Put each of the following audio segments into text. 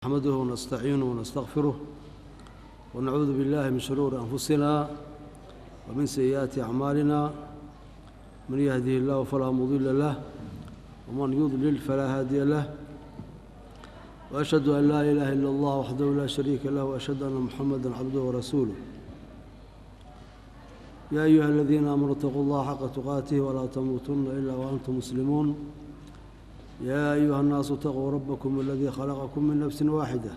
نحمده ونستعينه ونستغفره ونعوذ بالله من شرور أنفسنا ومن سيئات أعمالنا، من يهده الله فلا مضل له ومن يضلل فلا هادي له، وأشهد أن لا إله إلا الله وحده لا شريك له، وأشهد أن محمدا عبده ورسوله. يا أيها الذين آمنوا اتقوا الله حق تقاته ولا تموتن إلا وأنتم مسلمون. يا أيها الناس اتقوا ربكم الذي خلقكم من نفس واحدة،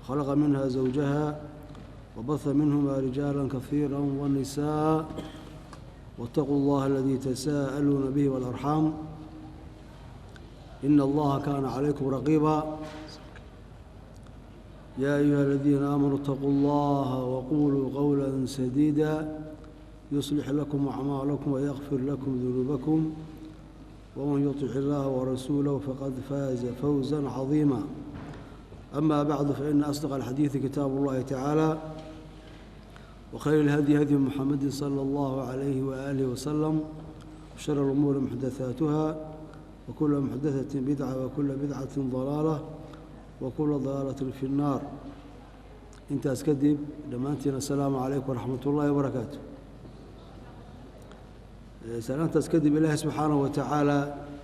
خلق منها زوجها وبث منهما رجالا كثيرا ونساء، واتقوا الله الذي تساءلون به والأرحام إن الله كان عليكم رقيبا. يا أيها الذين آمنوا اتقوا الله وقولوا قولا سديدا يصلح لكم أعمالكم ويغفر لكم ذنوبكم، ومن يطع الله ورسوله فقد فاز فوزا عظيما. أما بعد، فإن أصدق الحديث كتاب الله تعالى، وخير الهدي هدي محمد صلى الله عليه وآله وسلم، وشر الأمور محدثاتها، وكل محدثة بدعة، وكل بدعة ضلالة، وكل ضلالة في النار. Intaas kadib, dhammaantiin assalaamu calaykum waraxmat ullaahi wabarakaatu. Salaantaas kadib, Ilaahay subxaanahu wa tacaala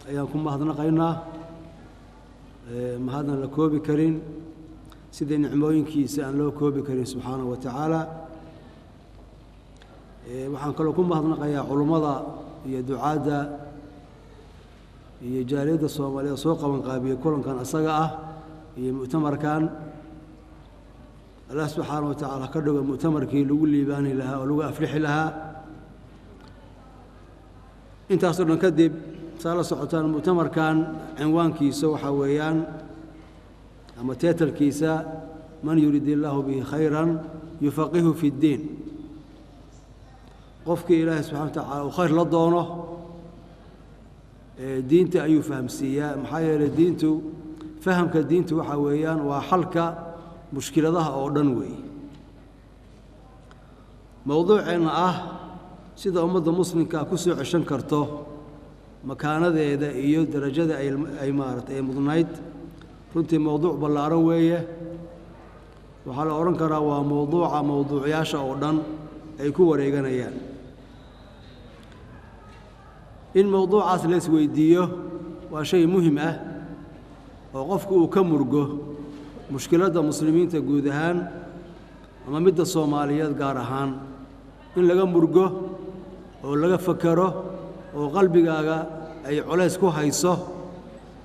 ayaan ku mahadnaqaynaa, mahadnan la koobi karin, sida nicmooyinkiisa aan loo koobi karin subxaanahu wa tacaala. Waxaan kaloo ku mahadnaqayaa culummada iyo ducaadda iyo jaaliyadda Soomaaliyeed soo qaban qaabiyey kulankan asaga ah iyo mu'tamarkan. Allah subxaanahu wa tacaala ka dhigo mu'tamarkii lagu liibaani lahaa oo lagu aflixi lahaa. Intaasoo dhan kadib, saa la socotaan, mu'tamarkan cinwaankiisa waxaa weeyaan ama title-kiisa "Man yurid illaahu bihi khayran yufaqihu fi ddiin". Qofkii Ilaahay subxana wa tacaala uu khayr la doono, diinta ayuu fahamsiiyaa. Maxaa yeelay, diintu, fahamka diintu waxaa weeyaan waa xalka mushkiladaha oo dhan weeye. Mowduuceenna ah sida ummadda muslimkaa ku soo ceshan karto makaanadeeda iyo darajada ay maaragtay ay mudnayd, runtii mowduuc ballaaran weeye. Waxaa la odhan karaa waa mowduuca mowduucyaasha oo dhan ay ku wareeganayaan. In mowduucaas la isweydiiyo waa shay muhim ah oo qofku uu ka murgo mushkiladda muslimiinta guud ahaan ama midda Soomaaliyeed gaar ahaan. In laga murgo oo laga fakero oo qalbigaaga ay culays ku hayso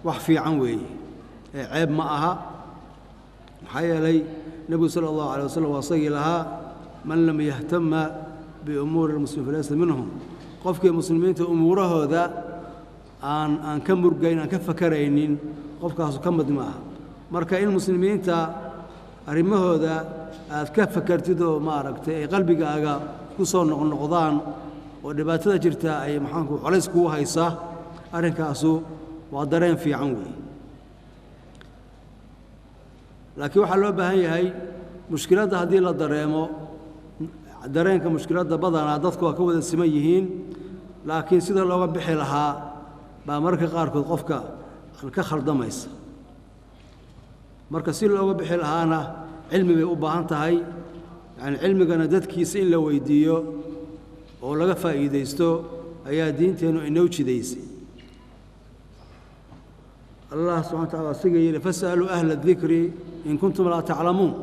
wax fiican weeye, ee ceeb ma aha. Maxaa yeelay, Nebigu sala allahu alay wasalam waa isagii lahaa: "Man lam yahtama biumuuri lmuslimiin falaysa minhum". Qofkii muslimiinta umuurahooda aan ka murgayn, aan ka fakaraynin, qofkaasu ka mid ma aha. Marka in muslimiinta arrimahooda aad ka fakartid oo maaragtay ay qalbigaaga ku soo noqnoqdaan oo dhibaatada jirta ay maxaanku colays kugu haysa, arrinkaasu waa dareen fiican weeye. Laakiin waxaa loo baahan yahay, mushkiladda haddii la dareemo, dareenka mushkiladda badanaa dadku waa ka wada siman yihiin, laakiin sida looga bixi lahaa baa mararka qaarkood qofka ka khaldamaysa. Marka si looga bixi lahaana cilmi bay u baahan tahay. Yacni cilmigana dadkiisa in la weydiiyo oo laga faa'iidaysto ayaa diinteennu inoo jidaysay. Allah subxana wa tacala asiga yidhi: "Fas'aluu ahla dikri in kuntum laa taclamuun".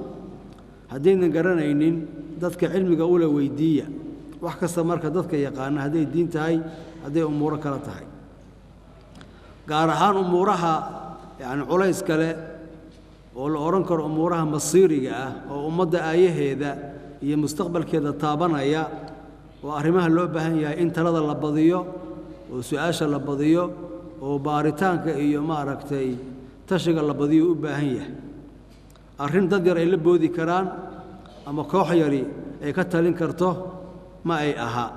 Haddaynan garanaynin, dadka cilmiga ula weydiiya. Wax kasta marka dadka yaqaana, hadday diin tahay, hadday umuuro kale tahay, gaar ahaan umuuraha yacni culays kale oo la odhan karo umuuraha masiiriga ah oo ummadda aayaheeda iyo mustaqbalkeeda taabanaya, oo arrimaha loo baahan yahay in talada la badiyo oo su-aasha la badiyo oo baaritaanka iyo maaragtay tashiga la badiyo u baahan yahay. Arrin dad yar ay la boodi karaan ama koox yari ay ka talin karto ma ay aha.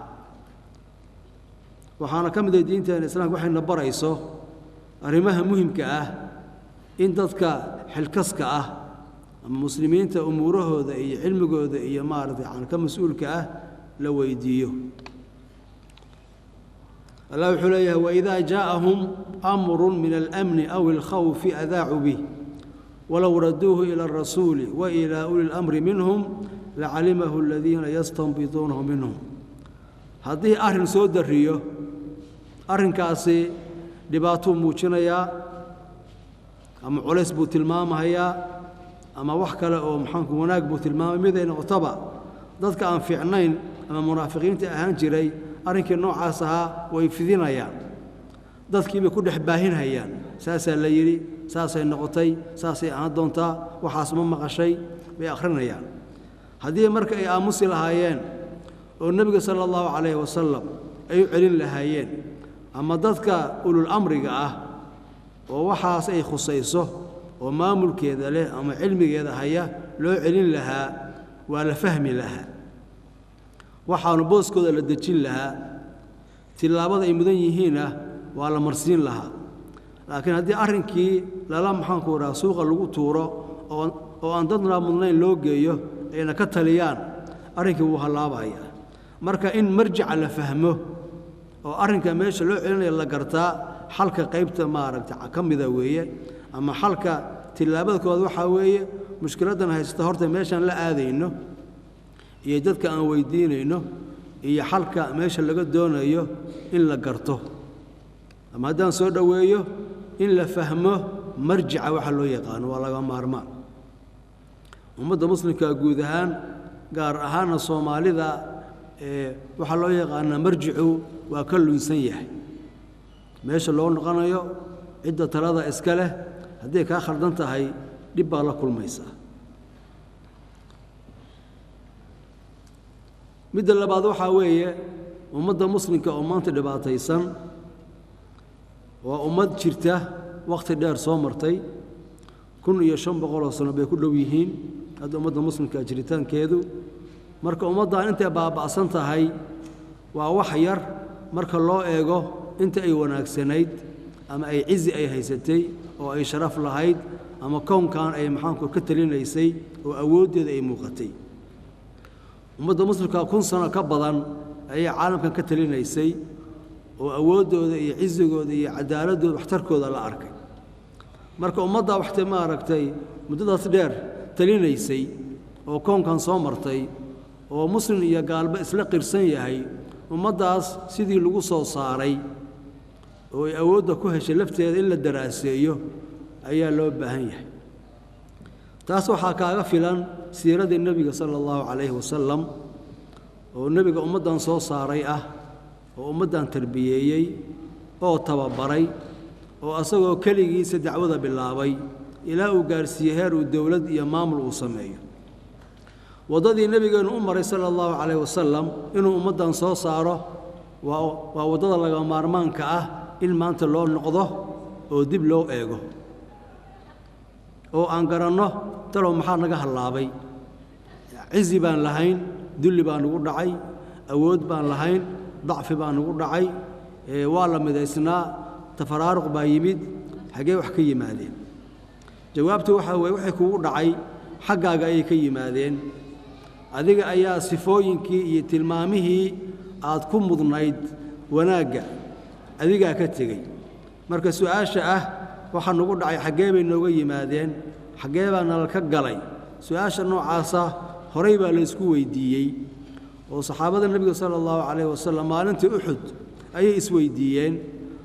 Waxaana ka mid ah diinteena Islaamka waxayna barayso arrimaha muhimka ah in dadka xilkaska ah ama muslimiinta umuurahooda iyo cilmigooda iyo maaragtay ka mas-uulka ah la weydiiyo. Allah wuxuu leeyahay: "Waidaa jaaءahum amru min almni aw alkhawfi adaacuu bih". Walow raduuhu ila alrasuuli wa ilaa uli lamri minhum lacalimahu aladiina yastanbituunahu minhum. Haddii arrin soo darriyo, arrinkaasi dhibaatuu muujinayaa ama culays buu tilmaamahayaa ama wax kale oo maxaanku wanaag buu tilmaamay, mid ay noqotaba, dadka aan fiicnayn ama munaafiqiinta ahaan jiray arrinkii noocaas ahaa way fidinayaan, dadkiibay ku dhex baahinhayaan. Saasaa la yidhi, saasay noqotay, saasay ahaan doontaa, waxaas ma maqashay bay akhrinayaan. Haddii marka ay aamusi lahaayeen oo nebiga sala allahu calayhi wasalam ay u celin lahaayeen ama dadka ulul amriga ah oo waxaas ay khusayso oo maamulkeeda leh ama cilmigeeda haya loo celin lahaa, waa la fahmi lahaa, waxaanu booskooda la dejin lahaa, tillaabada ay mudan yihiinna waa la marsiin lahaa. Laakiin haddii arrinkii lala maxaanku idhaha suuqa lagu tuuro oo aan dadna mudnayn loo geeyo ayna ka taliyaan, arrinkii wuu hallaabayaa. Marka in marjica la fahmo oo arrinka meesha loo celinaya la gartaa xalka qaybta maaragta ka mida weeye, ama xalka tillaabada koowaad waxaa weeye mushkiladdan haysata horta meeshaan la aadayno iyo dadka aan weydiinayno iyo xalka meesha laga doonayo in la garto, ama haddaan soo dhoweeyo in la fahmo marjica waxa loo yaqaano waa laga maarmaan. Ummadda muslimka guud ahaan, gaar ahaana Soomaalida, waxaa loo yaqaanaa marjicu waa ka lunsan yahay. Meesha loo noqonayo, cidda talada iska leh, hadday kaa khaldan tahay dhib baa la kulmaysaa. Midda labaad waxaa weeye ummadda muslimka oo maanta dhibaataysan waa ummad jirta wakhti dheer soo martay, 1500 sano bay ku dhow yihiin hadda ummadda muslimka jiritaankeedu. Marka ummaddan intay baaba'san tahay waa wax yar marka loo eego inta ay wanaagsanayd ama ay cizi ay haysatay oo ay sharaf lahayd ama kownkan ay maxaanku ka talinaysay oo awooddeeda ay muuqatay. Ummadda muslimka 1000 sano ka badan ayay caalamkan ka talinaysay oo awooddooda iyo cizigooda iyo cadaaladooda waxtarkooda la arkay. Marka ummaddaa waxtay maaragtay muddadaas dheer talinaysay oo kownkan soo martay oo muslim iyo gaalba isla qirsan yahay, ummaddaas sidii lagu soo saaray oo ay awoodda ku heshay lafteeda in la daraaseeyo ayaa loo baahan yahay. Taas waxaa kaaga filan siiradii nebiga sala allahu calayhi wasalam oo nebiga ummaddan soo saaray ah oo ummaddan tarbiyeeyey oo tababaray oo asagoo keligiisa dacwada bilaabay ilaa uu gaarsiiyey heer uu dowlad iyo maamul uu sameeyo. Waddadii nebigeennu u maray sala allahu calayhi wasalam inuu ummaddan soo saaro waa waddada laga maarmaanka ah in maanta loo noqdo oo dib loo eego oo aan garanno talow maxaa naga hallaabay. Cizi baan lahayn, dulli baa nagu dhacay, awood baan lahayn, dacfi baa nagu dhacay, waa la midaysnaa, tafaraaruq baa yimid, xaggee wax ka yimaadeen? Jawaabtu waxaa weeye waxay kugu dhacay xaggaaga ayay ka yimaadeen. Adiga ayaa sifooyinkii iyo tilmaamihii aad ku mudnayd wanaagga adigaa ka tegey. Marka su'aasha ah waxaa nagu dhacay xaggee bay nooga yimaadeen, xaggee baa nala ka galay, su-aasha noocaasa horay baa laysku weydiiyey oo saxaabada nebiga sala allahu calayhi wasalam maalintii Uxud ayay isweydiiyeen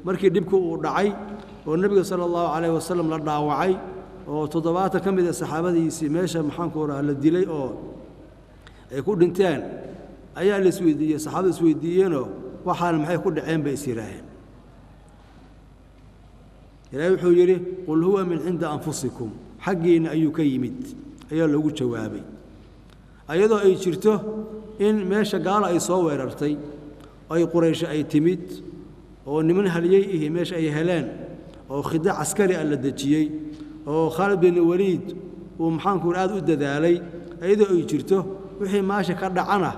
markii dhibku uu dhacay oo nebiga sala allahu calayhi wasalam la dhaawacay oo 70 ka mid a saxaabadiisii meesha maxaanku raha la dilay oo ay ku dhinteen ayaa la isweydiiyey. Saxaabada isweydiiyeenoo waxaana maxay ku dhaceen bay is yidhaaheen. Ilaahay wuxuu yidhi qul huwa min cinda anfusikum, xaggiinna ayuu ka yimid ayaa loogu jawaabay, ayadoo ay jirto in meesha gaalo ay soo weerartay ay Quraysh ay timid oo niman haliyey ihi meesha ay heleen oo khida caskari ah la dejiyey oo Khaalid bin Waliid uu maxaanku aad u dadaalay, ayadoo ay jirto wixii maasha ka dhacana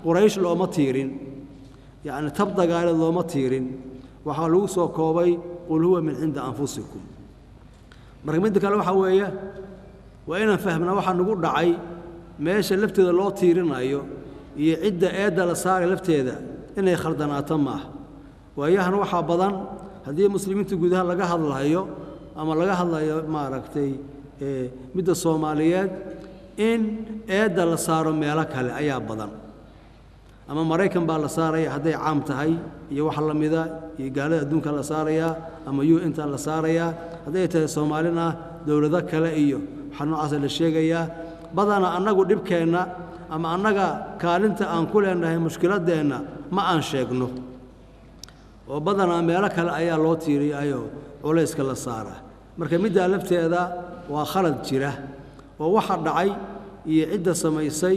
Quraysh looma tiirin, yacni tab dagaaleed looma tiirin, waxaa lagu soo koobay qul huwa min cinda anfusikum. Marka midda kale waxaa weeye waa inaan fahmnaa waxaa nagu dhacay meesha lafteeda loo tiirinayo iyo cidda eedda la saaray lafteeda inay khaldanaato maaha. Waayahan waxaa badan haddii muslimiinta gudaha laga hadlayo ama laga hadlayo maaragtay Midda Soomaaliyeed in eedda la saaro meelo kale ayaa badan, ama Maraykan baa la saaraya hadday caam tahay iyo wax la mida, iyo gaalada adduunka la saarayaa, ama UN-ta la saarayaa hadday tahay Soomaalina, dowlado kale iyo waxaa noocaasa la sheegayaa. Badanaa annagu dhibkeenna ama annaga kaalinta aan ku leenahay mushkiladdeenna ma aan sheegno, oo badanaa meelo kale ayaa loo tiiriyayoo culayska la saaraa. Marka middaa lafteeda waa khalad jira, oo waxa dhacay iyo cidda samaysay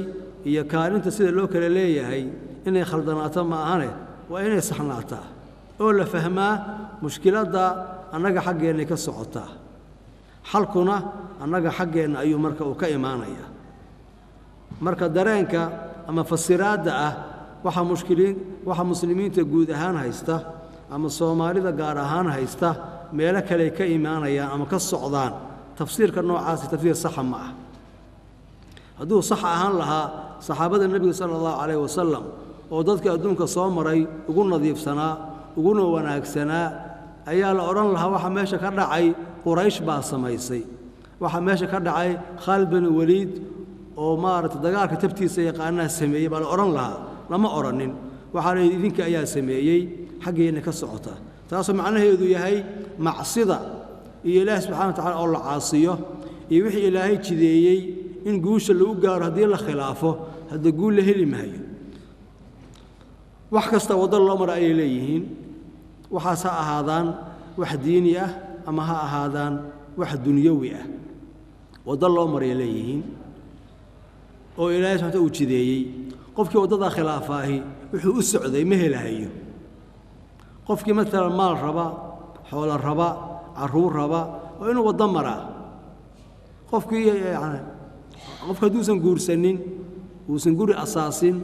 iyo kaalinta sida loo kala leeyahay inay khaldanaato ma ahane, waa inay saxnaataa oo la fahmaa mushkiladda annaga xaggeennay ka socotaa, xalkuna annaga xaggeenna ayuu marka uu ka imaanayaa. Marka dareenka ama fasiraadda ah waxa mushkiliin, waxa muslimiinta guud ahaan haysta ama Soomaalida gaar ahaan haysta meelo kale ka imaanayaan ama ka socdaan, tafsiirka noocaasi tafsiir saxa ma ah. Hadduu sax ahaan lahaa, saxaabada Nebiga sala Allahu calayhi wasalam oo dadka adduunka soo maray ugu nadiifsanaa uguna wanaagsanaa ayaa la odhan lahaa waxa meesha ka dhacay Quraysh baa samaysay, waxa meesha ka dhacay Khaalid bin Waliid oo maaragtay dagaalka tabtiisa yaqaanaha sameeyey baa la odhan lahaa. Lama odhanin, waxaa la yidhi idinka ayaa sameeyey, xaggeenna ka socota. Taasoo macnaheedu yahay macsida iyo Ilaahi subxana wa tacala oo la caasiyo iyo wixii Ilaahay jideeyey in guusha lagu gaaro haddii la khilaafo, hadda guul la heli maayo. Wax kasta waddo loo mara ayay leeyihiin, waxaas ha ahaadaan wax diini ah ama ha ahaadaan wax dunyawi ah, waddo loo maray leeyihiin oo Ilaahay subxana uu jideeyey. Qofkii waddadaa khilaafaahi wuxuu u socday ma helahayo. Qofkii maalan maal raba, xoolo raba, carruur raba, waa inuu waddo maraa. Qofkii yani qofka hadduusan guursanin, uusan guri asaasin,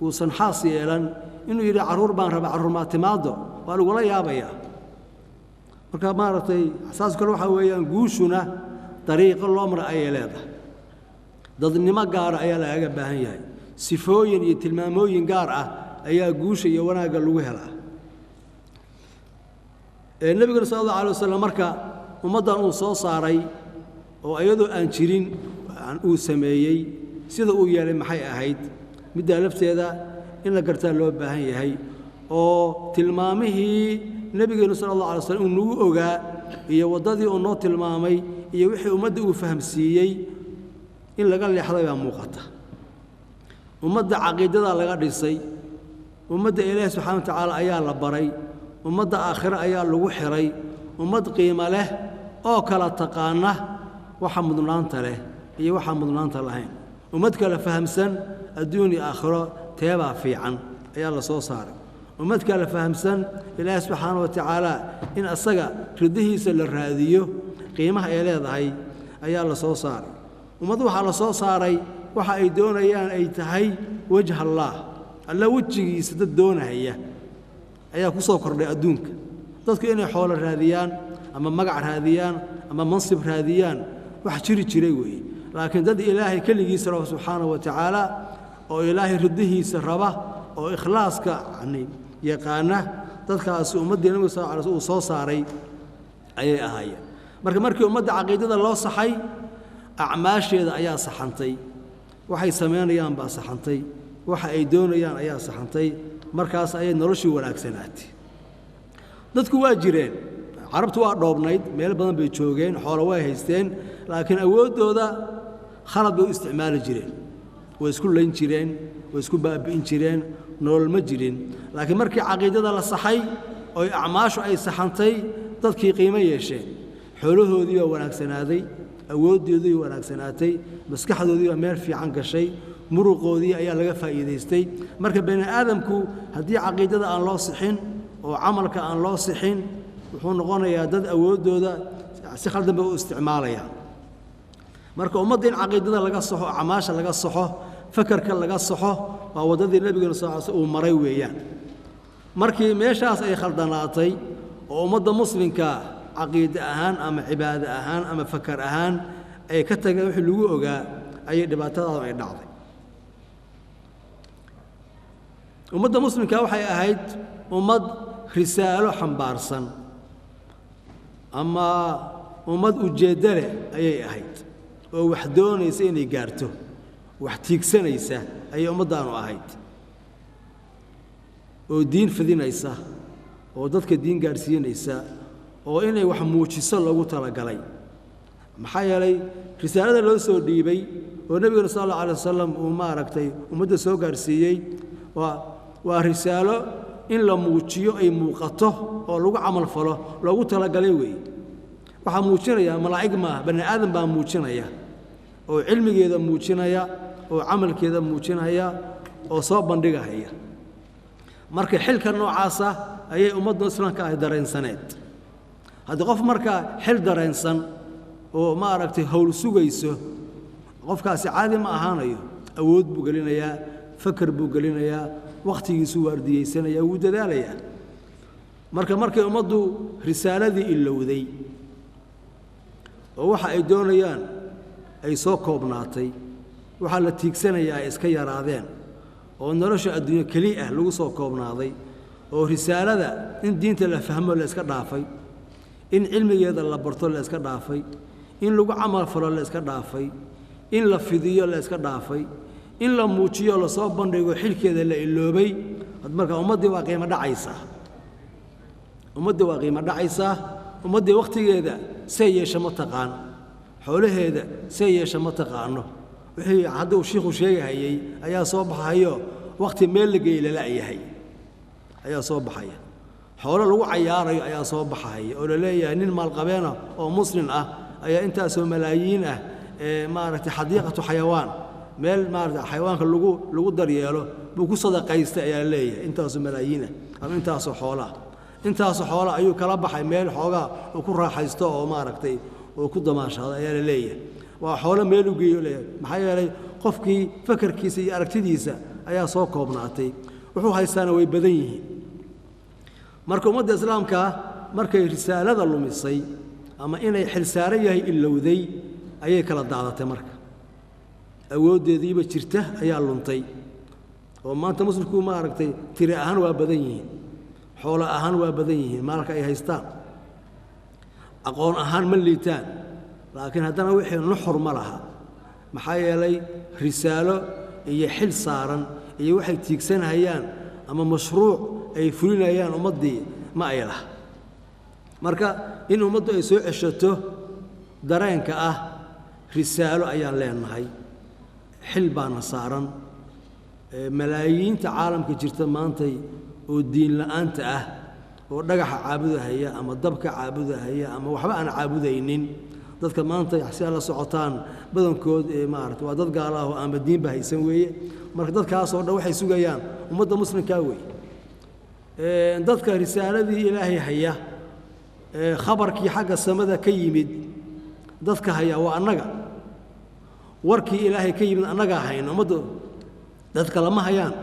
uusan xaas yeelan, inuu yidhi carruur baan rabaa, carruur maa timaado, waa lagula yaabayaa. Marka maaragtay saas kale waxaa weeyaan guushuna dariiqo loo mara ayay leedahay, dadnimo gaara ayaa lagaga baahan yahay, sifooyin iyo tilmaamooyin gaar ah ayaa guusha iyo wanaagga lagu helaa. Nebiguna sala Allahu alay wasalam marka ummaddan uu soo saaray oo iyadoo aan jirin uu sameeyey, sida uu yeelay maxay ahayd? Middaa lafteeda in la gartaa loo baahan yahay, oo tilmaamihii Nebigeennu sala Allah alay slam uu nagu ogaa iyo waddadii uu noo tilmaamay iyo wixii ummadda uu fahamsiiyey in laga leexday baa muuqata. Ummadda caqiidadaa laga dhisay, ummadda Ilaahi subxana wa tacaala ayaa la baray, ummadda aakhiro ayaa lagu xiray, ummad qiimo leh oo kala taqaana waxa mudnaanta leh iyo waxaan mudnaanta lahayn, ummad kala fahamsan adduun iyo aakhiro teebaa fiican ayaa la soo saaray, ummad kala fahamsan Ilaahi subxaana wa tacaala in asaga ridihiisa la raadiyo qiimaha ay leedahay ayaa la soo saaray. Ummad waxaa la soo saaray waxa ay doonayaan ay tahay wajh Allah, Alla wejigiisa dad doonahaya ayaa ku soo kordhay adduunka. Dadku inay xoolo raadiyaan ama magac raadiyaan ama mansib raadiyaan wax jiri jiray weeye, laakiin dad Ilaahay keligiisa raba subxaanahu wa tacaala oo Ilaahay ridihiisa raba oo ikhlaaska yani yaqaana, dadkaasi ummaddii Nabiga sal alay sl uu soo saaray ayay ahaayeen. Marka markii ummadda caqiidada loo saxay, acmaasheeda ayaa saxantay, waxay samaynayaan baa saxantay, waxa ay doonayaan ayaa saxantay, markaas ayay noloshii wanaagsanaatay. Dadku waa jireen, carabtu waa dhoobnayd, meel badan bay joogeen, xoolo way haysteen, laakiin awooddooda khalad bay u isticmaali jireen, way isku layn jireen, way isku baabi'in jireen, nolol ma jirin. Laakiin markii caqiidada la saxay oy acmaashu ay saxantay, dadkii qiimo yeesheen, xoolahoodii baa wanaagsanaaday, awooddoodii wanaagsanaatay, maskaxdoodii baa meel fiican gashay, muruqoodii ayaa laga faa'iidaystay. Marka bani aadamku haddii caqiidada aan loo sixin oo camalka aan loo sixin, wuxuu noqonayaa dad awooddooda si khaldan bay u isticmaalayaan. Marka ummadda in caqiidada laga saxo, acmaasha laga saxo, fakarka laga saxo, waa waddadii Nebigeena sal ly sl uu maray weeyaan. Markii meeshaas ay khaldanaatay oo ummadda muslimka caqiide ahaan ama cibaado ahaan ama fakar ahaan ay ka tageen wixii lagu ogaa, ayay dhibaatadaadu ay dhacday. Ummadda muslimka waxay ahayd ummad risaalo xambaarsan ama Ummad ujeeddo leh ayay ahayd oo wax doonaysa inay gaarto, wax tiigsanaysa ayay ummaddaanu ahayd, oo diin fidinaysa oo dadka diin gaadhsiinaysa oo inay wax muujiso loogu talagalay. Maxaa yeelay risaalada loo soo dhiibay oo nebigana sal allahu alay wasalam uu maaragtay ummadda soo gaadhsiiyey waa risaalo in la muujiyo, ay muuqato oo lagu camal falo loogu talagalay weeye. Waxaa muujinaya malaa'ig maaha, bani aadam baa muujinaya oo cilmigeeda muujinaya oo camalkeeda muujinaya oo soo bandhigahaya. Marka xilka noocaasa ayay ummadda islaamka ahy dareensaneed. Haddii qof markaa xil dareensan oo maaragtay howl sugayso, qofkaasi caadi ma ahaanayo. Awood buu gelinayaa, fakar buu gelinayaa, wakhtigiisuu waardiyeysanayaa, wuu dadaalayaa. Marka markay ummaddu risaaladii ilowday oo waxa ay doonayaan ay soo koobnaatay, waxaa la tiigsanayaa ay iska yaraadeen oo nolosha adduunyo keli ah lagu soo koobnaaday, oo risaalada in diinta la fahmo la iska dhaafay, in cilmigeeda la barto la iska dhaafay, in lagu camal falo la iska dhaafay, in la fidiyo la iska dhaafay, in la muujiyo lasoo bandhigo xilkeeda la iloobay, marka ummaddii waa qiimo dhacaysaa. Ummaddii waa qiimo dhacaysaa. Ummaddii wakhtigeeda see yeesha ma taqaan, xoolaheeda see yeesha ma taqaano. Wixii hadda uu shiikhu sheegahayey ayaa soo baxayo, wakhti meel la geeyey lala-yahay ayaa soo baxaya, xoolo lagu cayaarayo ayaa soo baxahaya oo la leeyahay nin maalqabeena oo muslin ah ayaa intaasoo malaayiin ah ee maaragtay xadiiqatu xayawaan, meel maaragtay xayawaanka lagu daryeelo buu ku sadaqaystay ayaa la leeyahay, intaasoo malaayiin ah ama intaasoo xoolaah, intaasoo xoola ayuu kala baxay meel xoogaa uu ku raaxaysto oo maaragtay uu ku damaashaado ayaa la leeyahay. Waa xoolo meel u geeyo leeyahay. Maxaa yeelay qofkii fakarkiisa iyo aragtidiisa ayaa soo koobnaatay, wuxuu haystaana way badan yihiin. Marka ummadda islaamka markay risaalada lumisay ama inay xilsaaran yahay ilowday ayay kala daadatay. Marka awooddeediiba jirta ayaa luntay oo maanta muslimku maaragtay tiri ahaan waa badan yihiin, xoolo ahaan waa badan yihiin, maalka ay haystaan, aqoon ahaan ma liitaan, laakiin haddana wixii nuxur ma laha. Maxaa yeelay risaalo iyo xil saaran iyo waxay tiigsanhayaan ama mashruuc ay fulinayaan ummaddii ma ay laha. Marka in ummaddu ay soo ceshato dareenka ah risaalo ayaan leenahay, xil baana saaran, malaayiinta caalamka jirta maantay oo diin la'aanta ah oo dhagaxa caabudahaya ama dabka caabudahaya ama waxba aan caabudaynin, dadka maanta si la socotaan badankood ee maaragtay waa dad gaala ah oo aanba diinba haysan weeye. Marka dadkaasoo dhan waxay sugayaan ummadda muslimkaa weeye, dadka risaaladii ilaahay haya, khabarkii xagga samada ka yimid dadka haya waa annaga. Warkii ilaahay ka yimid annagaa hayna, ummadda dadka lama hayaan.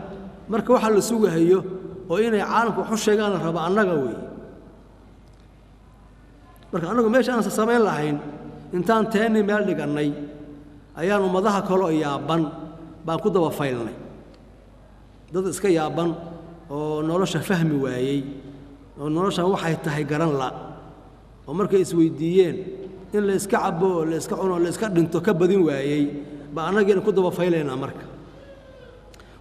Marka waxaa la sugahayo oo inay caalamka wax u sheegaan la raba annaga weeye. Marka annagu meesha aan samayn lahayn intaan teenni meel dhigannay ayaan ummadaha kaloo yaaban baan ku daba faylnay. Dad iska yaaban oo nolosha fahmi waayey oo noloshan waxay tahay garan la, oo markay isweydiiyeen in la iska cabo oo la iska cuno oo la iska dhinto ka badin waayey baa annagiina ku daba faylaynaa. Marka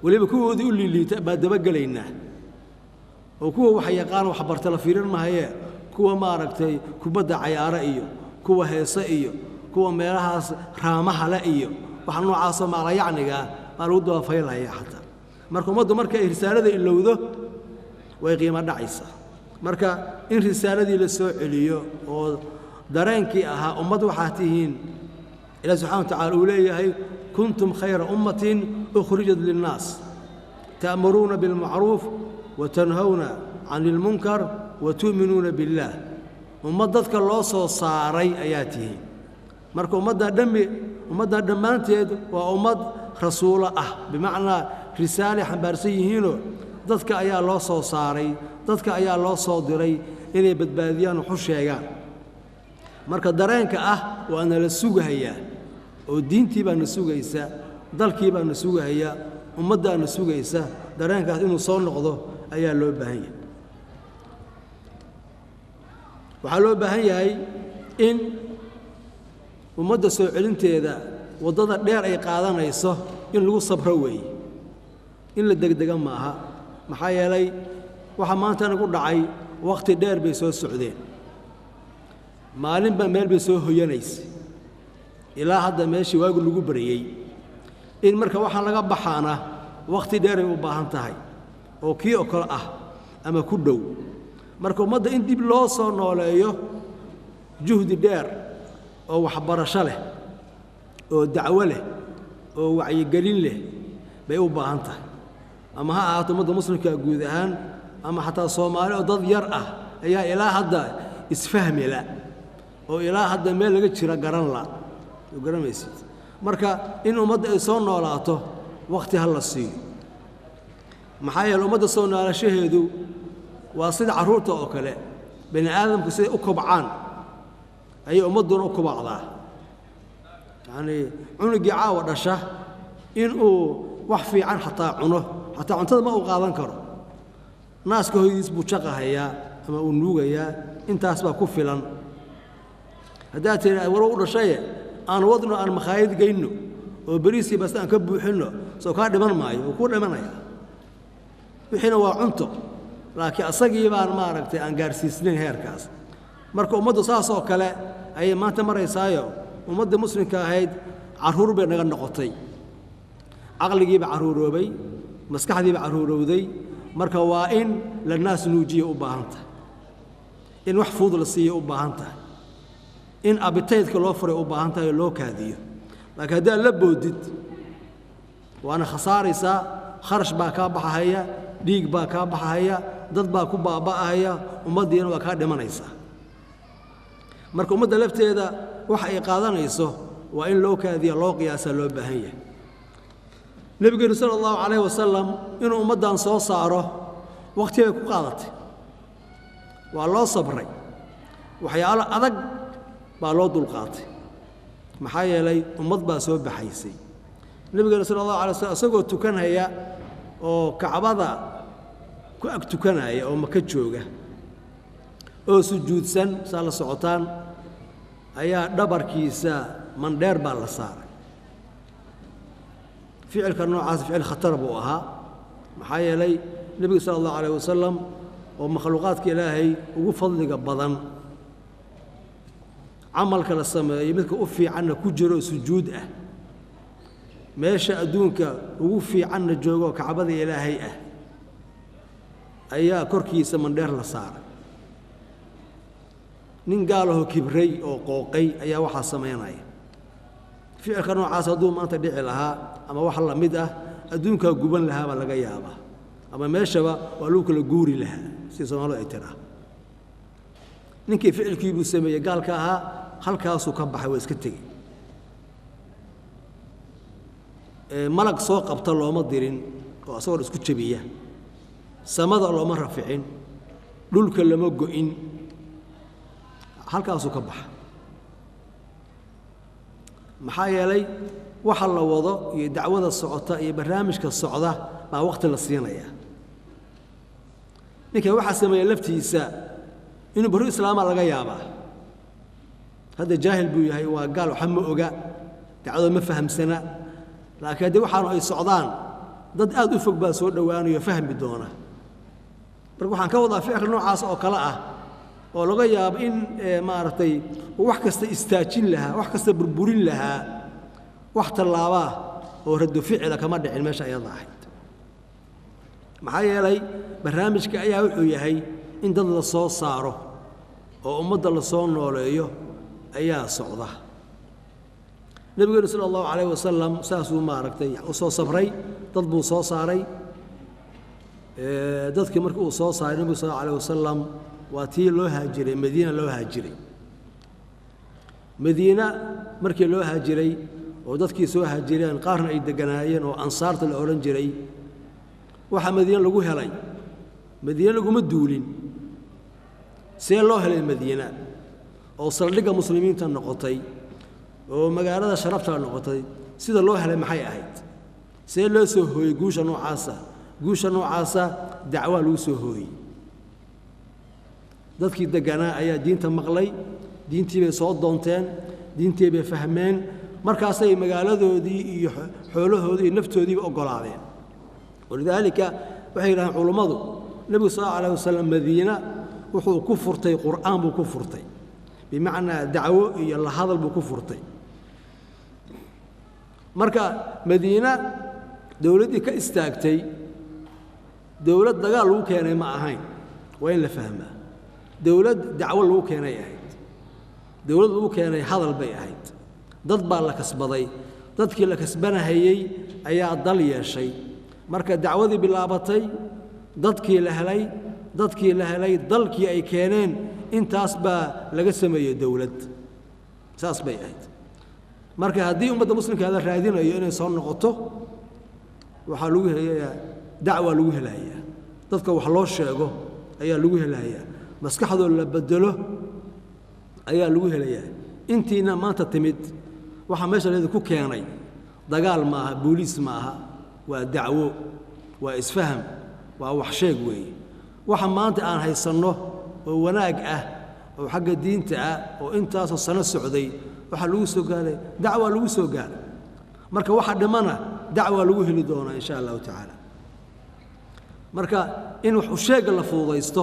weliba kuwoodii u liiliita baa dabagelaynaa oo kuwa wax yaqaan wax barta la fiirin mahayee, kuwa maaragtay kubadda cayaaro iyo kuwa heese iyo kuwa meelahaas raamaha le iyo waxa noocaasoo maalayacnigaa baa lagu daba faylaya xataa. Marka ummaddu marka ay risaalada ilowdo way qiimo dhacaysaa. Marka in risaaladii la soo celiyo oo dareenkii ahaa ummad waxaa tihiin ilaah subxana wa tacala uu leeyahay kuntum khayra ummatin ukhrijat linnaas ta'muruuna bilmacruuf wa tanhawna can ilmunkar wa tu'minuuna billaah. Ummad dadka loo soo saaray ayaa tihiin. Marka ummaddaa dhammi, ummaddaa dhammaanteed waa ummad rasuulo ah, bimacnaa risaalay xambaarsan yihiinoo dadka ayaa loo soo saaray, dadka ayaa loo soo diray inay badbaadiyaan waxu sheegaan. Marka dareenka ah waa nala sugahayaa oo diintii baa na sugaysa, dalkii baa na sugahayaa, ummaddaa na sugaysa, dareenkaas inuu soo noqdo ayaa loo baahan yahay. Waxaa loo baahan yahay in Ummadda soo celinteeda waddada dheer ay qaadanayso in lagu sabro weeye, in la degdega maaha. Maxaa yeelay waxa maanta nagu dhacay wakhti dheer bay soo socdeen, maalinba meel bay soo hoyanaysay ilaa hadda meeshii waagu lagu baryey. In marka waxaa laga baxaana wakhti dheeray u baahan tahay oo kii oo kale ah ama ku dhow. Marka ummadda in dib loo soo nooleeyo juhdi dheer oo waxbarasho leh oo dacwo leh oo wacyigelin leh bay u baahan tahay, ama ha ahaato ummadda muslimka guud ahaan ama xataa Soomaali oo dad yar ah ayaa ilaa hadda isfahmila oo ilaa hadda meel laga jira garan la garanaysid. Marka in ummadda ay soo noolaato wakhti ha la siiyo. Maxaa yeele ummadda soo noolashaheedu waa sida carruurta oo kale, bani aadamku siday u kobcaan ayay ummadduna u kobacdaa. Yacnii cunugii caawa dhasha inuu wax fiican xataa cuno, xataa cuntada ma uu qaadan karo, naaska hoydiis buu jaqahayaa ama uu nuugayaa, intaas baa ku filan. Haddaad tiri war u dhashaye aan wadno, aan makhaayad geynno oo beriisii basta aan ka buuxinno, soo kaa dhiman maayo, wuu kuu dhimanayaa. Wixiina waa cunto, laakiin asagii baan maaragtay aan gaarsiisnayn heerkaas. Marka ummaddu saas oo kale ayay maanta maraysaayo. Ummadda muslimka ahayd carruur bay naga noqotay, caqligiiba carruuroobay, maskaxdiiba carruurowday. Marka waa in la naas nuujiya u baahan tahay, in wax fudud la siiya u baahan tahay, in abitaydka loo furay u baahan tahay oo loo kaadiyo. Laakiin haddaad la boodid waana khasaaraysaa, kharash baa kaa baxahaya, dhiig baa kaa baxahaya, dad baa ku baaba'ahaya, ummaddiina waa kaa dhimanaysaa. Marka ummadda lafteeda waxa ay qaadanayso waa in loo kaadiya, loo qiyaasaa loo baahan yahay. Nebigeenu sala allahu calayhi wasalam inuu ummaddan soo saaro wakhti bay ku qaadatay, waa loo sabray, waxyaalo adag baa loo dulqaatay. Maxaa yeelay ummad baa soo baxaysay. Nebigeenu sala allahu alay wasalam isagoo tukanaya oo Kacbada ku ag tukanaya oo Maka jooga oo sujuudsan saa la socotaan ayaa dhabarkiisa mandheer baa la saaray. Ficilka noocaas ficil khatar buu ahaa. Maxaa yeelay nebigu sala allahu alayh wasalam oo makhluuqaadka Ilaahay ugu fadliga badan, camalka la sameeyo midka u fiicanna ku jiro sujuud ah, meesha adduunka ugu fiicanna joogoo Kacbada Ilaahay ah, ayaa korkiisa mandheer la saaray. Nin gaalahoo kibray oo qooqay ayaa waxaa samaynaya. Ficilka noocaas hadduu maanta dhici lahaa ama wax la mid ah, adduunkaa guban lahaa baa laga yaabaa, ama meeshaba waa lagu kala guuri lahaa si Soomaalidu ay tiraa. Ninkii ficilkii buu sameeyey gaalka ahaa halkaasuu ka baxay, waa iska tegey. Malag soo qabta looma dirin oo asagoo isku jabiya, samada looma raficin, dhulka lama go'in, halkaasuu ka baxa. Maxaa yeelay waxa la wado iyo dacwada socota iyo barnaamijka socda baa wakhti la siinayaa. Ninka waxaa sameeya laftiisa inuu barru islaamaa laga yaabaa. Hadda jaahil buu yahay, waa gaal, waxa ma oga, dacwada ma fahamsana. Laakiin haddii waxaanu ay socdaan, dad aad u fog baa soo dhowaanayo fahmi doona. Marka waxaan ka wadaa ficil noocaas oo kale ah oo laga yaabo in maaragtay wax kasta istaajin lahaa, wax kasta burburin lahaa, wax tallaabaa oo raddo ficila kama dhicin meesha ayada ahayd. Maxaa yeelay barnaamijka ayaa wuxuu yahay in dad la soo saaro oo ummadda la soo nooleeyo ayaa socda. Nebigeenu sala allahu calayh wasalam saasuu maaragtay u soo sabray, dad buu soo saaray. Dadkii markii uu soo saaray nebigu sal allahu alayh wasalam waa tii loo haajiray Madiina. Loo haajiray Madiina. Markii loo haajiray oo dadkii soo haajireen, qaarna ay deganaayeen oo ansaarta la odhan jiray, waxaa Madiine lagu helay, Madiine laguma duulin. See loo helay Madiina oo saldhigga muslimiinta noqotay oo magaalada sharafta noqotay? Sida loo helay maxay ahayd? See loo soo hooyey guusha noocaasa? Guusha noocaasa dacwaa lagu soo hooyey. Dadkii degganaa ayaa diinta maqlay, diintii bay soo doonteen, Diintii bay fahmeen. Markaasay magaaladoodii iyo xoolahoodii iyo naftoodiiba oggolaadeen. Walidaalika waxay yidhahdeen culummadu, nebigu sal allahu alayh wasalam Madiina wuxuu ku furtay Qur'aan buu ku furtay, bimacnaa dacwo iyo la hadal buu ku furtay. Marka Madiina dowladdii ka istaagtay dowlad dagaal lagu keenay ma ahayn, waa in la fahmaa. Dowlad dacwo lagu keenay ahayd, dowlad lagu keenay hadal bay ahayd. Dad baa la kasbaday, dadkii la kasbanahayey ayaa dal yeeshay. Marka dacwadii bilaabatay, dadkii la helay, dadkii la helay, dalkii ay keeneen, intaas baa laga sameeyey dowlad. Saas bay ahayd. Marka haddii ummadda muslimka la raadinayo inay soo noqoto, waxaa lagu helayaa dacwa, lagu helayaa dadka wax loo sheego ayaa lagu helayaa, maskaxdoo la bedelo ayaa lagu helayaa. Intiina maanta timid, waxaa meesha laydinku keenay dagaal ma aha, booliis ma aha, waa dacwo, waa isfaham, waa wax sheeg weeye. Waxa maanta aan haysanno oo wanaag ah oo xagga diinta ah oo intaasoo sano socday, waxaa lagu soo gaaray dacwaa lagu soo gaaray. Marka waxa dhimana dacwaa lagu heli doonaa insha Allahu tacaala. Marka in wax u sheegga la fududaysto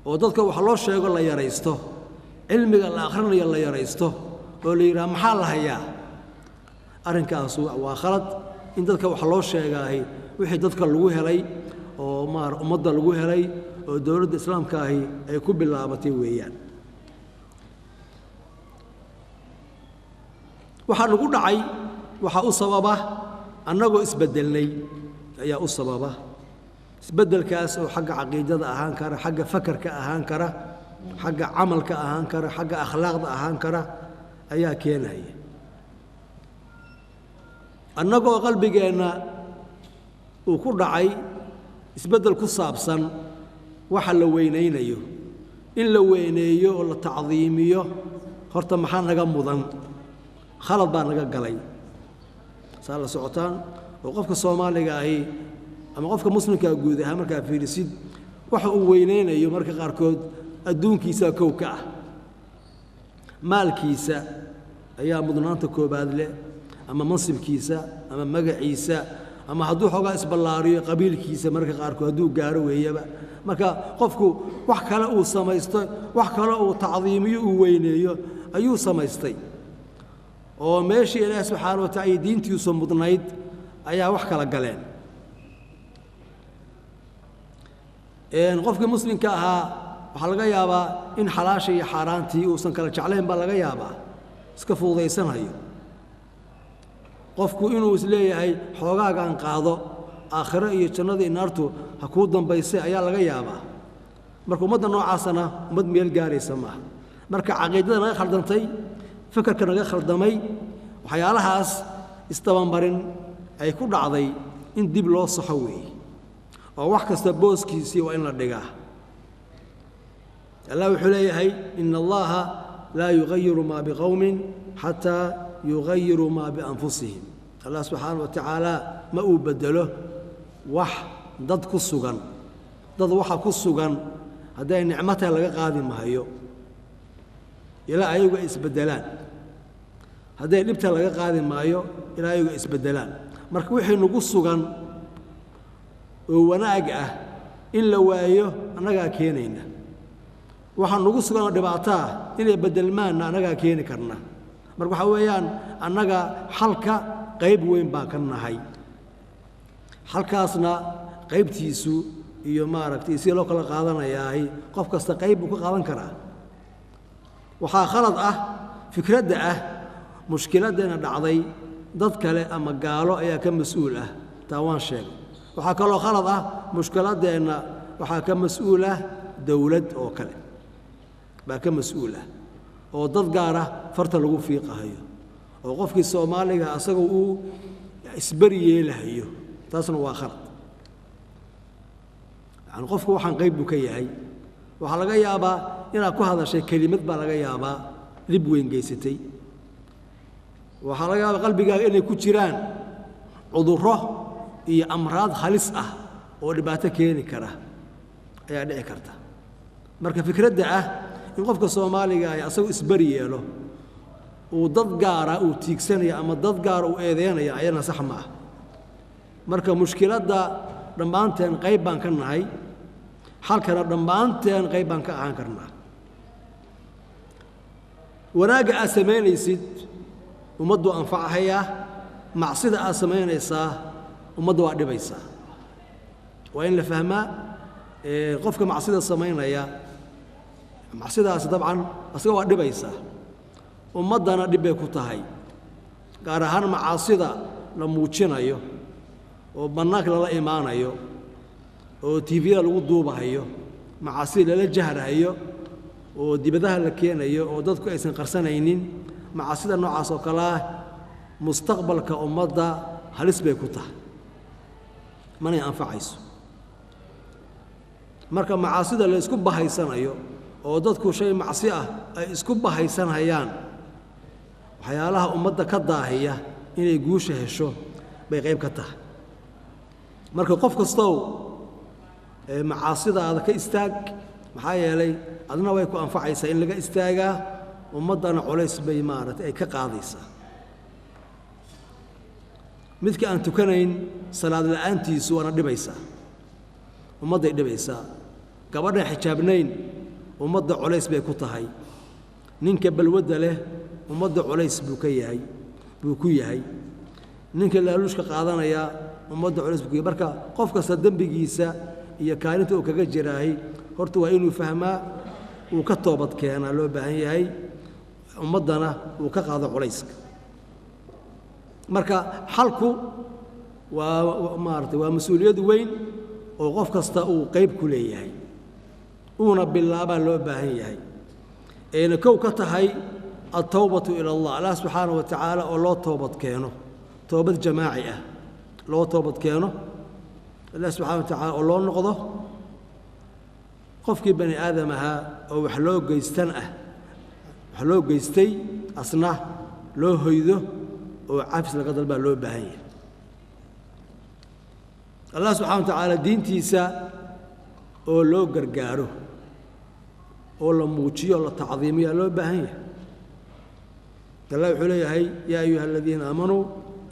oo dadka wax loo sheego la yaraysto, cilmiga la akhrinayo la yaraysto, oo la yidhaha maxaa la hayaa, arrinkaas waa khalad. In dadka wax loo sheegaahi wixii dadka lagu helay oo maar ummadda lagu helay oo dowladda islaamka ahi ay ku bilaabatay weeyaan. Waxaa nagu dhacay waxaa u sababa annagoo isbeddelnay ayaa u sababa. Isbeddelkaas oo xagga caqiidada ahaan kara, xagga fakarka ahaan kara, xagga camalka ahaan kara, xagga akhlaaqda ahaan kara ayaa keenaya. Annagoo qalbigeenna uu ku dhacay isbeddel ku saabsan waxa la weynaynayo, in la weyneeyo oo la tacdiimiyo horta maxaa naga mudan, khalad baa naga galay. Saa la socotaan oo qofka Soomaaliga ahi ama qofka muslimkaa guud ahaan markaa fiirisid, waxa uu weynaynayo marka qaarkood adduunkiisa kow ka ah, maalkiisa ayaa mudnaanta koobaad leh, ama mansibkiisa ama magaciisa, ama hadduu xoogaa isballaariyo qabiilkiisa marka qaarkood hadduu gaaro weeyaba. Marka qofku wax kale uu samaysto, wax kale uu tacdiimiyo, uu weyneeyo ayuu samaystay, oo meeshii Ilaahi subxaana wa tacala iyo diintiisu mudnayd ayaa wax kala galeen. Qofkii muslimka ahaa waxaa laga yaabaa in xalaasha iyo xaaraantii uusan kala jeclayn baa laga yaabaa, iska fududaysanayo. Qofku inuu isleeyahay xoogaagaan qaado, aakhiro iyo jannada iyo naartu ha kuu dambaysay ayaa laga yaabaa. Marka ummadda noocaasana ummad meel gaaraysa maaha. Marka caqiidada naga khaldantay, fakarka naga khaldamay, waxyaalahaas isdabamarin ay ku dhacday in dib loo saxo weeye, oo wax kasta booskiisii waa in la dhigaa. Allah wuxuu leeyahay ina Allaha laa yugayiru maa biqowmin xataa yugayiruu maa bianfusihim. Allah subxaana wa tacaala ma uu beddelo wax dad ku sugan, dad waxa ku sugan hadday nicmo tahay laga qaadi mahayo ilaa ayagu ay isbeddelaan, hadday dhibta laga qaadi maayo ilaa ayagu ay isbeddelaan. Marka wixii nagu sugan oo wanaag ah in la waayo annagaa keenayna, waxaa nagu sugan oo dhibaato ah inay beddelmaanna annagaa keeni karna. Marka waxaa weeyaan annaga xalka qayb weyn baan ka nahay, xalkaasna qaybtiisu iyo maaragtay si loo kala qaadanayaahi qof kasta qayb buu ka qaadan karaa. Waxaa khalad ah fikradda ah mushkiladdeena dhacday dad kale ama gaalo ayaa ka mas-uul ah, taa waan sheegay. Waxaa kaloo khalad ah mushkiladdeenna waxaa ka mas-uul ah dowlad oo kale baa ka mas-uul ah, oo dad gaar ah farta lagu fiiqahayo, oo qofkii Soomaaliga asagoo uu isberi yeelahayo, taasna waa khalad. Yani qofku waxaan qayb buu ka yahay. Waxaa laga yaabaa inaad ku hadashay kelimad baa laga yaabaa dhib weyn geysatay. Waxaa laga yaabaa qalbigaaga inay ku jiraan cudurro iyo amraad halis ah oo dhibaato keeni kara ayaa dhici karta. Marka fikradda ah in qofka Soomaaliga ay asagu isberi yeelo Uu dad gaara uu tiigsanaya ama dad gaara uu eedeynaya ayana sax ma ah. Marka mushkiladda dhammaanteen qayb baan ka nahay, xalkana dhammaanteen qayb baan ka ahaan karnaa. Wanaagga aad samaynaysid ummaddu anfacahayaa, macsida aad samaynaysaa ummadda waa dhibaysaa. Waa in la fahmaa qofka macsida samaynaya, macsidaasi dabcan asaga waa dhibaysaa, ummaddana dhib bay ku tahay, gaar ahaan macaasida la muujinayo oo bannaanka lala imaanayo oo tiiviyada lagu duubahayo, macaasida lala jahrahayo oo dibadaha la keenayo oo dadku aysan qarsanaynin. Macaasida noocaas oo kale ah mustaqbalka ummadda halis bay ku tahay, manay anfacayso. Marka macaasida la isku bahaysanayo oo dadku shay macsi ah ay isku bahaysanhayaan, waxyaalaha ummadda ka daahiya inay guusha hesho bay qayb ka tahay. Marka qof kastow macaasidaada ka istaag, maxaa yeelay adna way ku anfacaysaa in laga istaagaa, ummaddana culays bay maaragtay ay ka qaadaysaa. Midka aan tukanayn salaad la'aantiisu waana dhibaysaa, ummadday dhibaysaa. Gabadhan xijaabnayn ummadda culays bay ku tahay. Ninka balwadda leh ummadda culays buu ka yahay, buu ku yahay. Ninka laaluushka qaadanaya ummadda culays buu ku yahay. Marka qof kasta dembigiisa iyo kaalinta uu kaga jiraahay horta waa inuu fahmaa, uu ka toobad keenaa loo baahan yahay, ummaddana uu ka qaado culayska. Marka xalku waa maaragtay waa mas-uuliyad weyn oo qof kasta uu qayb ku leeyahay, uuna bilaabaa loo baahan yahay, ayna kow ka tahay altawbatu ila allah, Allah subxaanahu wa tacaala oo loo toobad keeno, toobad jamaaci ah loo toobad keeno Allah subxana wa tacaala oo loo noqdo. Qofkii bani aadam ahaa oo wax loo geystan ah, wax loo geystay asna loo hoydo oo cafis laga dalbaa loo baahan yahay. Allah subxana wa tacaala diintiisa oo loo gargaaro oo la muujiyo o la tacdiimiyaa loo baahan yahay. Allah wuxuu leeyahay: yaa ayuha aladiina aamanuu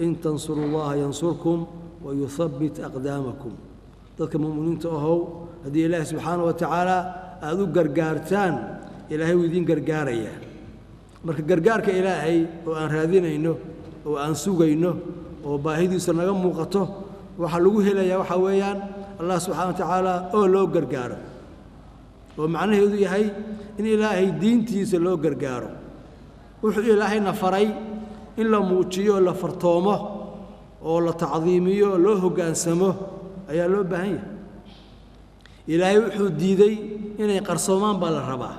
in tansuru llaha yansurkum wayuhabbit aqdaamakum. Dadka mu'miniinta ahow, haddii ilaahi subxaana wa tacaala aada u gargaartaan, ilaahay wuu idiin gargaarayaa. Marka gargaarka ilaahay oo aan raadinayno oo aan sugayno oo baahidiisa naga muuqato, waxaa lagu helayaa waxaa weeyaan Allah subxana wa tacaala oo loo gargaaro, oo macnaheedu yahay in ilaahay diintiisa loo gargaaro. Wuxuu ilaahayna faray in la muujiyo, la fartoomo oo la tacdiimiyo oo loo hoggaansamo ayaa loo baahan yahay. Ilaahay wuxuu diiday inay qarsoomaan baa la rabaa,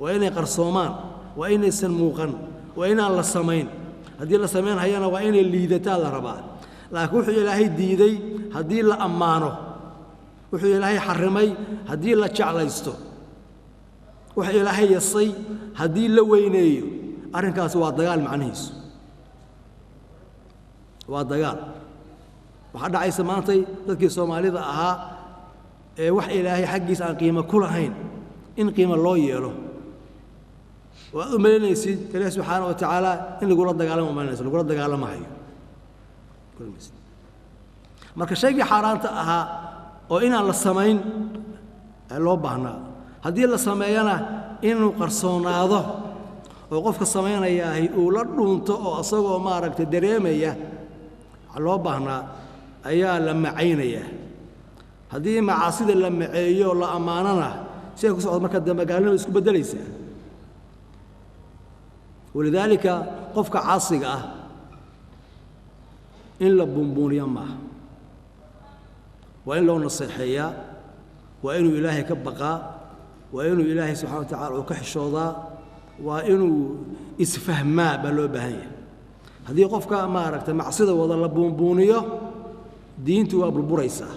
waa inay qarsoomaan, waa inaysan muuqan, waa inaan la samayn. Haddii la samayn hayana waa inay liidataa la rabaa. Laakiin wuxuu ilaahay diiday haddii la ammaano, wuxuu ilaahay xarrimay haddii la jeclaysto, wuxuu ilaahay yasay haddii la weyneeyo, arrinkaasi waa dagaal. Macnihiisu waa dagaal. Waxaa dhacaysa maantay dadkii soomaalida ahaa ee wax ilaahay xaggiisa aan qiimo ku lahayn in qiimo loo yeelo, oo aad u malaynaysid ilaahi subxaana wa tacaala in lagula dagaalamo, umalinayso lagula dagaalamahayo. Marka shaygii xaaraanta ahaa oo inaan la samayn loo baahnaa, haddii la sameeyana inuu qarsoonaado oo qofka samaynayaahi uu la dhuunto oo asagoo maaragtay dareemaya loo baahnaa ayaa la macaynayaa. Haddii macaasida la maceeyo la ammaanana, si ay ku socdo marka dambe gaalnima isku beddelaysaa. Walidaalika qofka caasiga ah in la buunbuuniyo maaha, waa in loo naseexeeyaa, waa inuu ilaahay ka baqaa, waa inuu ilaahay subxana wa tacala uu ka xishoodaa, waa inuu isfahmaa baa loo baahan yahay. Haddii qofka maaragtay macsida wada la buunbuuniyo, diintu waa burburaysaa.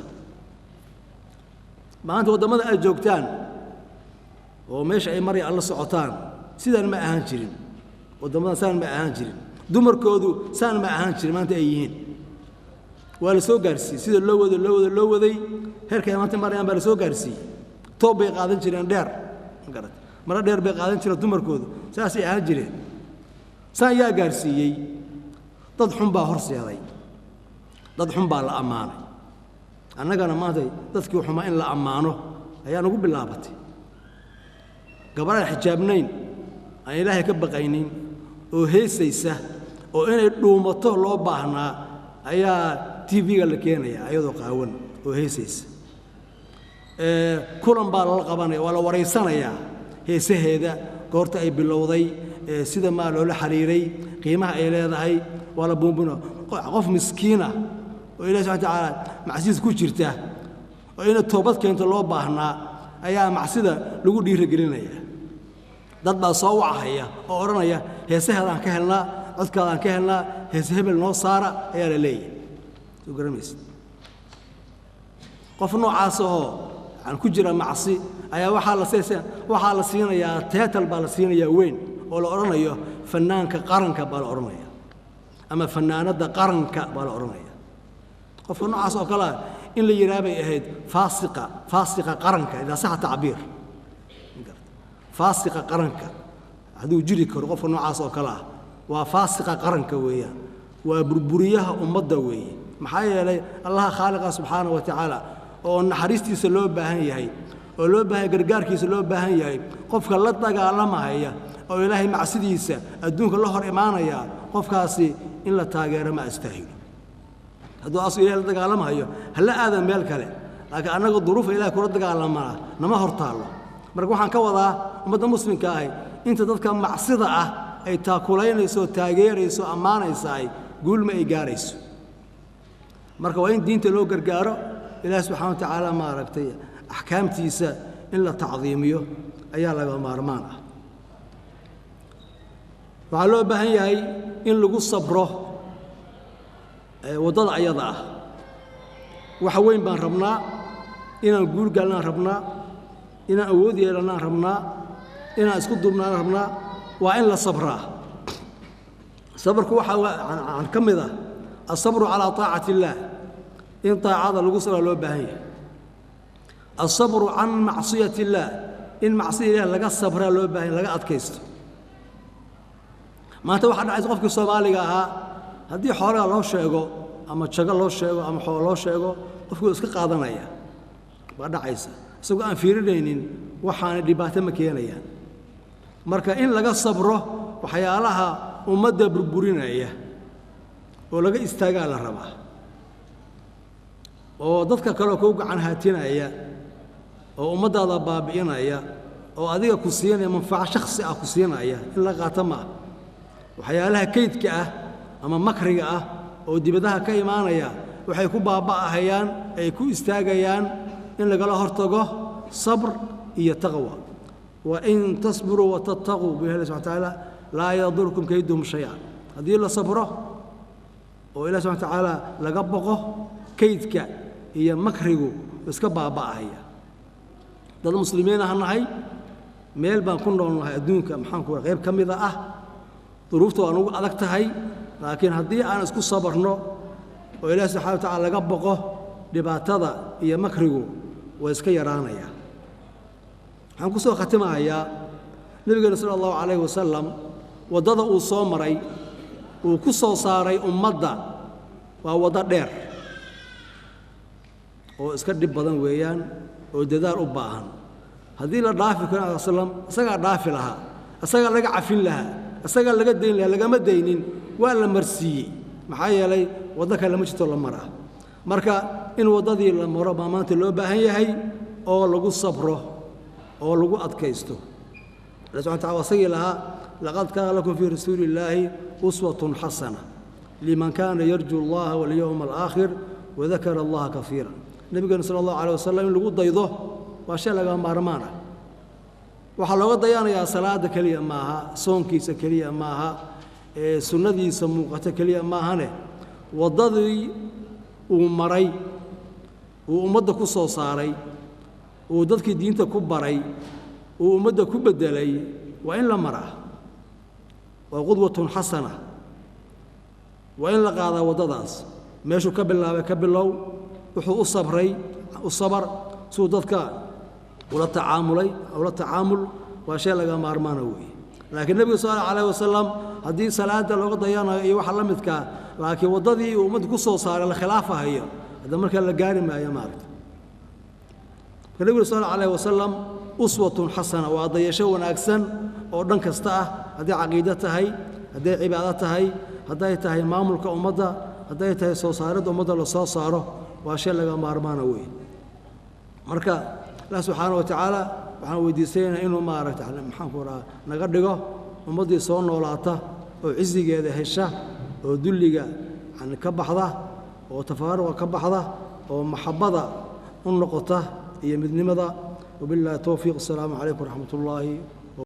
Maanta waddamada aad joogtaan oo meesha ay marya alla socotaan sidaan ma ahaan jirin, waddamadan saan ma ahaan jirin, dumarkoodu saan ma ahaan jirin maanta ay yihiin. Waa la soo gaarsiiyey sida loo wado loo wado loo waday heerka ay maanta marayaan baa la soo gaarsiiyey. Toob bay qaadan jireen dheer, ma garat, maro dheer bay qaadan jireen dumarkoodu, saasay ahaan jireen. Saan yaa gaarsiiyey? Dad xun baa horseeday, dad xun baa la ammaanay. Annagana maanta dadkii xumaa in la ammaano ayaa nagu bilaabatay. Gabaraan xijaabnayn, aan Ilaahay ka baqaynin, oo heesaysa oo inay dhuumato loo baahnaa ayaa TV-ga la keenaya ayadoo qaawan oo heesaysa. Kulan baa lala qabanaya, waa la waraysanayaa heesaheeda, goorta ay bilowday, sida maa loola xiriiray, qiimaha ay leedahay, waa la buunbuna. Qof miskiina oo Ilahi subxana watacaala macsidiis ku jirta oo inay toobad keento loo baahnaa ayaa macsida lagu dhiirigelinaya. Dad baa soo wacahaya oo odhanaya heesaheedaan ka helnaa, codkaadaan ka helnaa, heese hebel noo saara ayaa la leeyahay. Soo garamaysa? Qof noocaas ahoo aan ku jira macsi ayaa waxaa la siinayaa title baa la siinayaa weyn oo la odhanayo fanaanka qaranka baa la odhanaya ama fanaanadda qaranka baa la odhanaya. Qofka noocaas oo kalea in la yidhaha bay ahayd faasiqa, faasiqa qaranka, idaa saxa tacbiir, faasiqa qaranka hadduu jiri karo. Qofka noocaas oo kale ah waa faasiqa qaranka weeyaan, waa burburiyaha ummadda weeye. Maxaa yeelay Allaha khaaliqa subxaana wa tacaala oo naxariistiisa loo baahan yahay oo loo baahan gargaarkiisa loo baahan yahay, qofka la dagaalamahaya oo Ilaahay macsidiisa adduunka la hor imaanaya, qofkaasi in la taageero ma astaahilo. Hadduu asu Ilahay la dagaalamahayo hala aadan meel kale, laakiin annaga duruufa Ilahay kula dagaalamana nama hor taallo. Marka waxaan ka wadaa ummadda muslimka ahi inta dadka macsida ah ay taakulaynayso, taageerayso, ammaanaysaay, guulma ay gaarayso. Marka waa in diinta loo gargaaro. Ilaahi subxana wa tacaala maaragtay axkaamtiisa in la tacdiimiyo ayaa laga maarmaan ah. Waxaa loo baahan yahay in lagu sabro waddada ayada ah. Waxa weyn baan rabnaa, inaan guul galnaan rabnaa, inaan awood yeelannaan rabnaa, inaan isku duubnaan rabnaa. Waa in la sabraa. Sabarku waxaa ka mid ah asabru calaa taacati illaah, in taacada lagu sabraa loo baahan yahay. Asabru can macsiyati illaah, in macsida Ilaah laga sabraa loo baahan yahay, laga adkaysto. Maanta waxaa dhacaysa qofkii Soomaaliga ahaa haddii xoolaha loo sheego ama jago loo sheego ama xoolo loo sheego, qofkii iska qaadanaya baa dhacaysa, isagoo aan fiirinaynin waxaanay dhibaato ma keenayaan. Marka in laga sabro waxyaalaha ummadda burburinaya oo laga istaagaa la rabaa, oo dadka kaleo kuu gacan haatinaya oo ummaddaada baabi'inaya oo adiga ku siinaya manfaco shakhsi ah ku siinaya in la qaato ma ah. Waxyaalaha kaydka ah ama makriga ah oo dibadaha ka imaanaya waxay ku baaba'ahayaan, ay ku istaagayaan in lagala hortago sabr iyo taqwa. Wa in tasbiruu watattaquu buu Ilahi subxana watacaala, laa yadurkum kayduhum shay-an. Haddii la sabro oo Ilahi subxana watacaala laga boqo, kaydka iyo makrigu iska baaba'ahaya. Dad muslimiin ah nahay, meel baan ku noolnahay adduunka, maxaan ku qayb ka mida ah, duruufta waa nugu adag tahay, laakiin haddii aan isku sabarno oo Ilahi subxana wa tacala laga boqo, dhibaatada iyo makrigu waa iska yaraanaya. Waxaan ku soo khatimahayaa Nebigeena sala allahu calayhi wasalam waddada uu soo maray, uu ku soo saaray ummadda, waa waddo dheer oo iska dhib badan weeyaan oo dadaal u baahan. Haddii la dhaafi karo slam isagaa dhaafi lahaa, isagaa laga cafin lahaa, isagaa laga dayn lahaa, lagama daynin, waa la marsiiyey. Maxaa yeelay waddo kale lama jirto la maraa. Marka in waddadii la maro baa maanta loo baahan yahay oo lagu sabro oo lagu adkaysto. Allah subxana wataala wasagii lahaa laqad kaana lakum fii rasuuli illaahi uswatun xasana liman kaana yarju allaha walyowma alaakhir wadakara allaha kaiira. Nebigeena sala allahu calay wasalam in lagu daydo waa shay laga maarmaan ah. Waxaa looga dayanayaa salaadda keliya maaha, soonkiisa keliya maaha, sunnadiisa muuqato keliya maahane, waddadii uu maray, uu ummadda ku soo saaray, uu dadkii diinta ku baray, uu ummadda ku beddelay, waa in la maraa. Waa qudwatun xasana, waa in la qaadaa waddadaas. Meeshuu ka bilaabay ka bilow, wuxuu u sabray u sabar, siduu dadka ula tacaamulay ula tacaamul, waa shay laga maarmaana weeye. Laakiin Nebiga sal alla alayh wasalam Haddii salaada looga dayanayo iyo waxa la midkaa, laakiin waddadii uu ummadda ku soo saaray la khilaafahayo, hadda markaa la gaari maayo, maaragta. Marka nebigu sal allahu alayhi wasalam uswatun xasana, waa dayasho wanaagsan oo dhan kasta ah, hadday caqiido tahay, hadday cibaado tahay, hadday tahay maamulka ummadda, hadday tahay soo saaridda ummadda la soo saaro, waa shay laga maarmaana weeye. Marka Allah subxaana wa tacaala waxaan weydiisanaynaa inuu, maaragta, maxaanku rahaa, naga dhigo ummaddii soo noolaata oo cisigeeda hesha oo dulliga yani ka baxda oo tafaaruqa ka baxda oo maxabbada u noqota iyo midnimada. Wabillahi towfiiq. Asalaamu calaykum waraxmat ullaahi